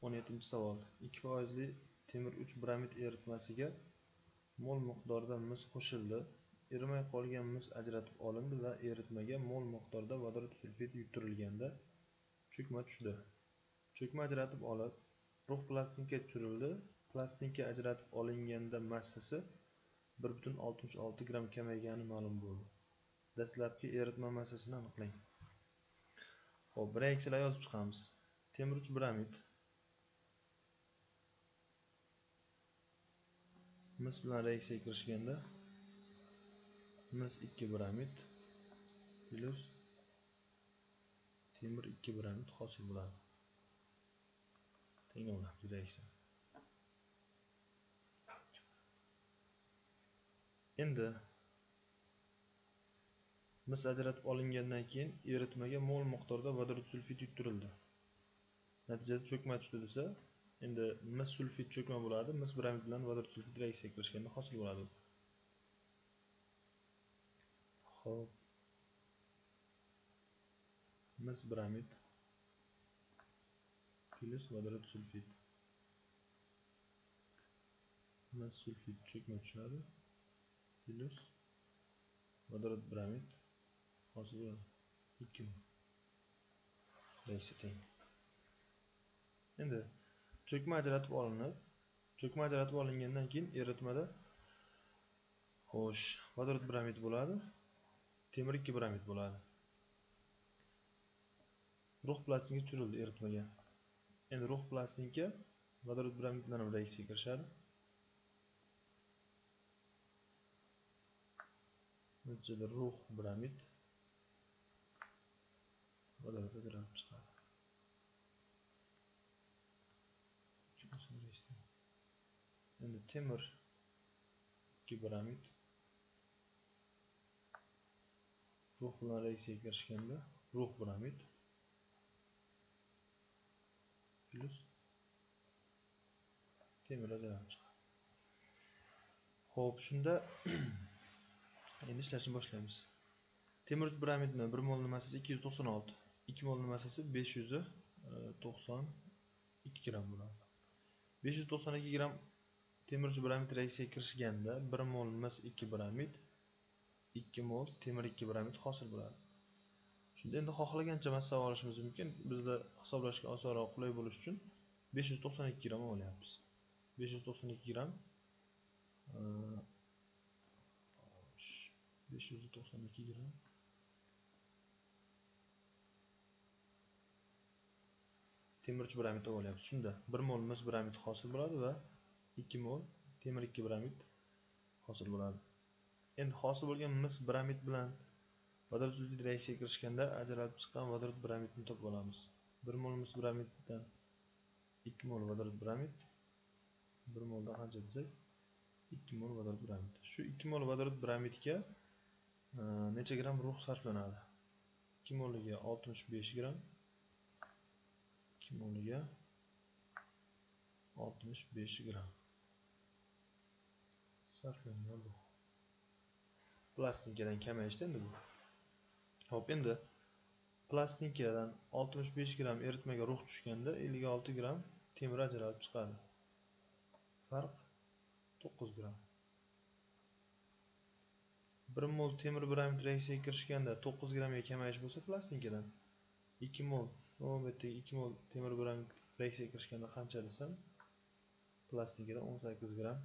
17-savol. 2% temir 3 bromid eritmasiga mol miqdorida mis qo'shildi. Erimay qolgan mis ajratib olindi va eritmaga mol miqdorida vodorod sulfid yutirilganda cho'kma tushdi. Cho'kma ajratib olib, rux plastinka tushirildi. Plastinka ajratib olinganda massasi 1,66 gramm kamaygani ma'lum bo'ldi. Dastlabki eritma massasini aniqlang. Xo'p, reaksiyalar yozib chiqamiz. Temir 3 bromid mis bilan reaksiyaga kirishganda mis 2 bromid plus temir 2 bromid hosil bo'ladi. Teng bo'ladi reaksiya. Endi mis ajratib olingandan keyin eritmaga mol miqdorda vodorod sulfid yutirildi. Natijada cho'kma tushdi desa, endi mis sulfid cho'kma bo'ladi, mis bromid bilan vodorod sulfid reaksiyaga kirishganda hosil bo'ladi. Xo'p. Mis bromid plus vodorod sulfid. Mis sulfid cho'kma tushadi plus vodorod bromid hosil bo'ladi. 2 mol. Reaksiya teng. Endi cho'kma ajratib olinib, cho'kma ajratib olingandan keyin eritmada xo'sh, vodorod bromid bo'ladi, temir 2 bromid bo'ladi. Rux plastinka tushirildi eritmaga. Endi rux plastinka vodorod bromid bilan reaksiyaga kirishadi. Natijada rux bromid vodorod ajralib chiqadi. Endi temir 2 bromid rux bilan reaksiyaga kirishganda rux bromid plus temir ajralib chiqadi. Xo'p, shunda endi ishlashni boshlaymiz. Temir 3 bromidni 1 molning massasi 296, 2 molning massasi 592 gramm bo'ladi. 592 gramm temir 3 bromid reaksiyaga kirishganda 1 mol mis 2 bromid 2 mol temir 2 bromid hosil bo'ladi. Shunda endi xohlagancha massa olishimiz mumkin. Bizda hisoblashga osonroq, qulay bo'lish uchun 592 gramm olyapmiz. 592 gramm 592 gramm temir 3 bromid olyapmiz. Shunda 1 mol mis bromid hosil bo'ladi va 2 mol temir 2 bromid hosil bo'ladi. Endi hosil bo'lgan mis bromid bilan vodorod sulfid reaksiyaga kirishganda ajralib chiqqan vodorod bromidni topib olamiz. 1 mol mis bromiddan 2 mol vodorod bromid, 1 molda qancha desak 2 mol vodorod bromid. Shu 2 mol vodorod bromidga necha gramm rux sarflanadi? 2 moliga 65 gramm, 2 moliga 65 gramm sarflangan rux. Plastinkadan kamayishdi endi bu. Xo'p, endi plastinkadan 65 gramm eritmaga rux tushganda 56 gramm temir ajralib chiqadi. Farq 9 gramm. 1 mol temir bromid reaksiyaga kirishganda 9 grammga kamayish bo'lsa plastinkadan 2 mol, bu yerda 2 mol temir bromid reaksiyaga kirishganda qancha desam, plastinkadan 18 gramm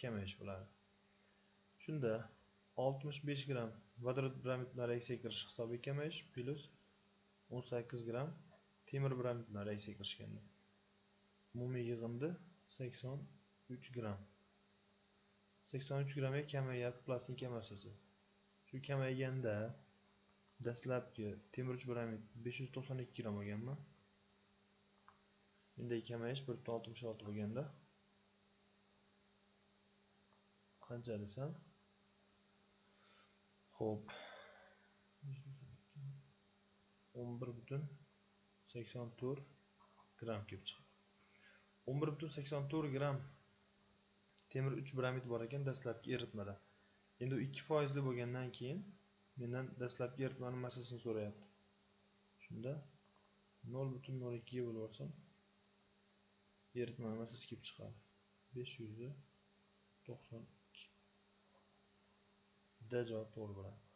kamayish bo'ladi. Shunda 65 gramm vodorod bromid bilan reaksiyaga kirish hisobiga kamayish plus 18 gramm temir bromid bilan reaksiyaga kirishganda umumiy yig'indi 83 gramm. 83 grammga kamayyapti plastinka massasi. Shu kamayganda dastlabki temir 3 bromid 592 gramm olganman. Endi kamayish 1,66 bo'lganda qancha desam? Xo'p, 11,84 gramm kelib chiqadi. 11,84 gramm temir 3 bromid bor ekan dastlabki eritmada. Endi u 2% bo'lgandan keyin mendan dastlabki eritmaning massasini so'rayapti. Shunda 0,02 ga bo'lib olsam Eritma massasi kelib chiqadi. 592. D javob to'g'ri bo'ladi.